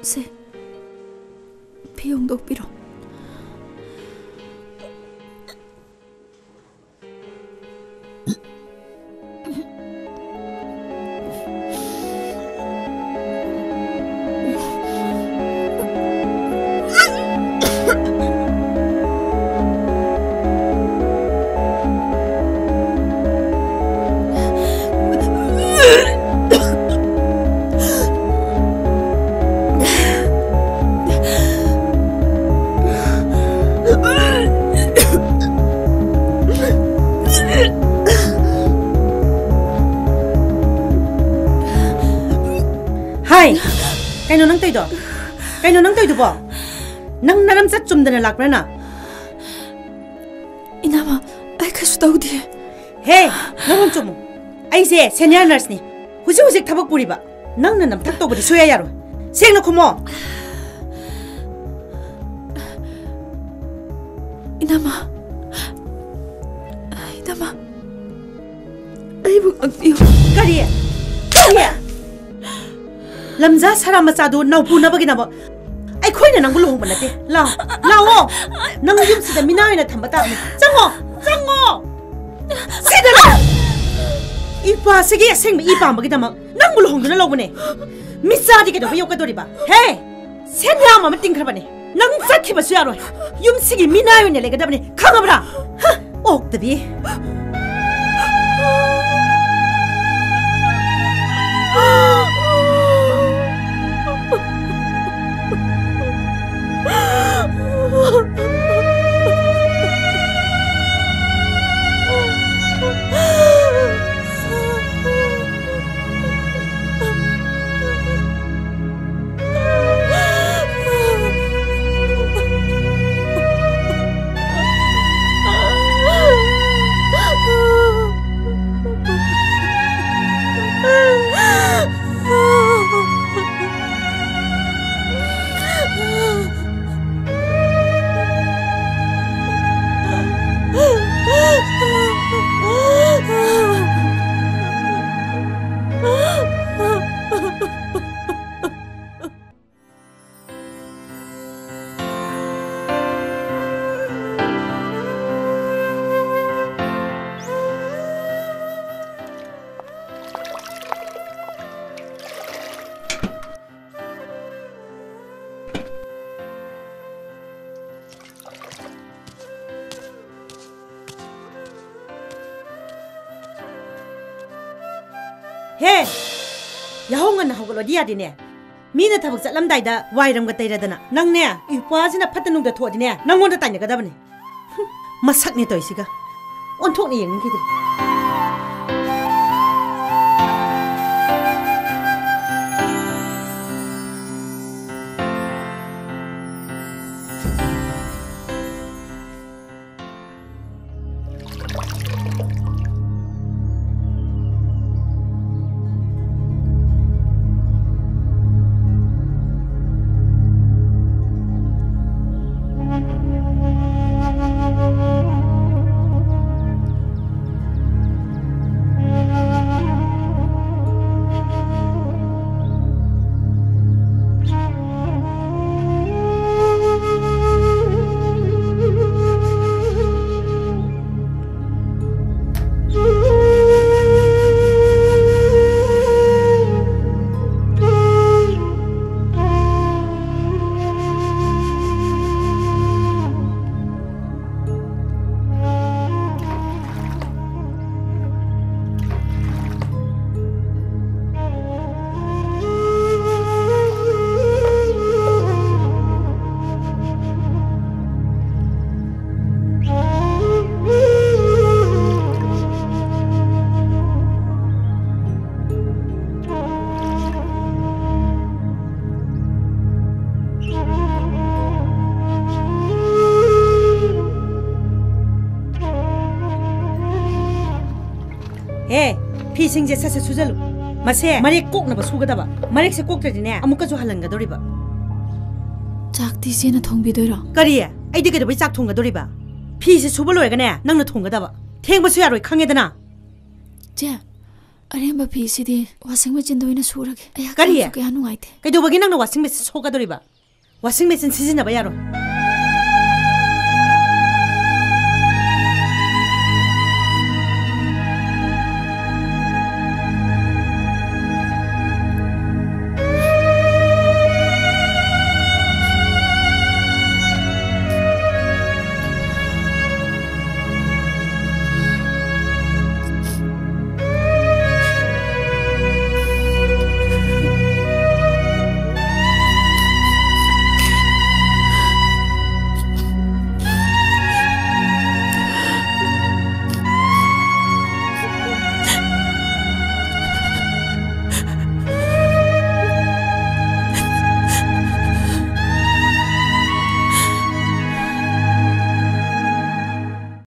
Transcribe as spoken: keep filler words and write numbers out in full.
ꯁꯦ, ꯐꯤ ꯍꯣꯡꯗꯣꯛꯄꯤꯔꯣ꯫ ꯍꯥꯏ! ꯀꯩꯅꯣ ꯅꯪ ꯇꯧꯏꯗꯣ? ꯀꯩꯅꯣ ꯅꯪ ꯇꯧꯏꯗꯨꯕꯣ? ꯅꯪ ꯅꯔꯝꯆꯠ ꯆꯨꯝꯗꯅ ꯂꯥꯛꯄ꯭ꯔꯥ ꯅꯪ? ꯏꯅꯝꯃ, ꯑꯩ ꯀꯩꯁꯨ ꯇꯧꯗꯦ꯫ ꯍꯦ! ꯅꯔꯣꯟ ꯆꯨꯝꯃꯨ꯫ ꯑꯩꯁꯦ senior nurseꯅꯤ꯫ ꯍꯧꯖꯤꯛ ꯍꯧꯖꯤꯛ ꯊꯕꯛ ꯄꯨꯔꯤꯕ꯫ ꯅꯪꯅ ꯅꯝꯊꯛ ꯇꯧꯕꯗꯤ ꯁꯨꯡꯌꯥ ꯌꯥꯔꯣꯏ꯫ ꯁꯦꯡꯅ ꯈꯨꯝꯃꯣ꯫ ꯏꯅꯝꯃ, ꯏꯅꯝꯃ, ꯑꯩꯕꯨ ꯉꯥꯛꯄꯤꯌꯨ꯫ ꯀꯔꯤ? ꯀꯔꯤ? ꯂꯝꯖꯥ ꯁꯔꯥ ꯃꯆꯥꯗꯨ ꯅꯧꯄꯨꯅꯕꯒꯤꯗꯃꯛ ꯑꯩꯈꯣꯏꯅ ꯅꯪꯕꯨ ꯂꯨꯍꯣꯡꯕ ꯅꯠꯇꯦ꯫ ꯂꯥꯛꯑꯣ, ꯂꯥꯛꯑꯣ꯫ ꯅꯪ ꯌꯨꯝꯁꯤꯗ ꯃꯤꯅꯥꯏ ꯑꯣꯏꯅ ꯊꯝꯕ ꯇꯥꯕꯅꯤ꯫ ꯆꯪꯉꯣ, ꯆꯪꯉꯣ꯫ ꯁꯤꯗ ꯂꯥꯛꯑꯣ꯫ ꯏꯄꯥꯁꯤꯒꯤ ꯑꯁꯦꯡꯕ ꯏ ꯄꯥꯝꯕꯒꯤꯗꯃꯛ ꯅꯪꯕꯨ ꯂꯨꯍꯣꯡꯗꯨꯅ ꯂꯧꯕꯅꯦ꯫ ꯃꯤꯆꯥꯗꯤ ꯀꯩꯗꯧꯕ ꯌꯣꯛꯀꯗꯧꯔꯤꯕ? ꯍꯦ! ꯁꯦꯟꯌꯥꯝ ꯑꯃ ꯇꯤꯡꯈ꯭ꯔꯕꯅꯦ꯫ ꯅꯪ ꯆꯠꯈꯤꯕꯁꯨ ꯌꯥꯔꯣꯏ꯫ ꯌꯨꯝꯁꯤꯒꯤ ꯃꯤꯅꯥꯏ ꯑꯣꯏꯅ ꯂꯩꯒꯗꯕꯅꯤ꯫ ꯈꯪꯉꯕ꯭ꯔꯥ? ꯍ! ꯑꯣꯛꯇꯕꯤ꯫ ꯍꯦ! ꯌꯥꯍꯧ ꯉꯟꯅ ꯍꯧꯒꯠꯂꯣꯗꯤ ꯌꯥꯗꯦꯅꯦ꯫ ꯃꯤꯅ ꯊꯕꯛ ꯆꯠꯂꯝꯗꯥꯏꯗ ꯋꯥꯏꯔꯝꯒ ꯇꯩꯔꯗꯅ꯫ ꯅꯪꯅꯦ, ꯏꯄ꯭ꯋꯥꯁꯤꯅ ꯐꯠꯇ ꯅꯨꯡꯗ ꯊꯣꯛꯑꯗꯤꯅꯦ, ꯅꯪꯉꯣꯟꯗ ꯇꯥꯏꯅꯒꯗꯕꯅꯦ꯫ ꯍꯨꯝ, ꯃꯁꯛꯅꯦ ꯇꯧꯔꯤꯁꯤꯒ꯫ ꯑꯣꯟꯊꯣꯛꯅ ꯌꯦꯡꯅꯤꯡꯈꯤꯗꯦ꯫ ꯍꯦ, ꯐꯤꯁꯤꯡꯁꯦ ꯁꯠ ꯁꯠ ꯁꯨꯖꯜꯂꯨ꯫ ꯃꯁꯦ ꯃꯔꯦꯛ ꯀꯣꯛꯅꯕ ꯁꯨꯒꯗꯕ꯫ ꯃꯔꯦꯛꯁꯦ ꯀꯣꯛꯇ꯭ꯔꯗꯤꯅꯦ, ꯑꯃꯨꯛꯀꯁꯨ ꯍꯜꯍꯟꯒꯗꯧꯔꯤꯕ꯫ ꯆꯥꯛꯇꯤ ꯏꯆꯦꯅ ꯊꯣꯡꯕꯤꯗꯣꯏꯔꯣ? ꯀꯔꯤ? ꯑꯩꯗꯤ ꯀꯩꯗꯧꯕꯩ ꯆꯥꯛ ꯊꯣꯡꯒꯗꯧꯔꯤꯕ? ꯐꯤꯁꯦ ꯁꯨꯕ ꯂꯣꯏꯔꯒꯅꯦ, ꯅꯪꯅ ꯊꯣꯡꯒꯗꯕ꯫ ꯊꯦꯡꯕꯁꯨ ꯌꯥꯔꯣꯏ, ꯈꯪꯉꯦꯗꯅ꯫ ꯆꯦ, ꯑꯔꯦꯝꯕ ꯐꯤꯁꯤꯗꯤ washing machineꯗ ꯑꯣꯏꯅ ꯁꯨꯔꯒꯦ꯫ ꯑꯩ ꯀꯔꯤ? ꯍꯛꯆꯥꯡꯁꯨ ꯀꯌꯥ ꯅꯨꯡꯉꯥꯏꯇꯦ꯫ ꯀꯩꯗꯧꯕꯒꯤ ꯅꯪꯅ washing machine ꯁꯣꯛꯀꯗꯧꯔꯤꯕ? Washing machine ꯁꯤꯖꯤꯟꯅꯕ ꯌꯥꯔꯣꯏ꯫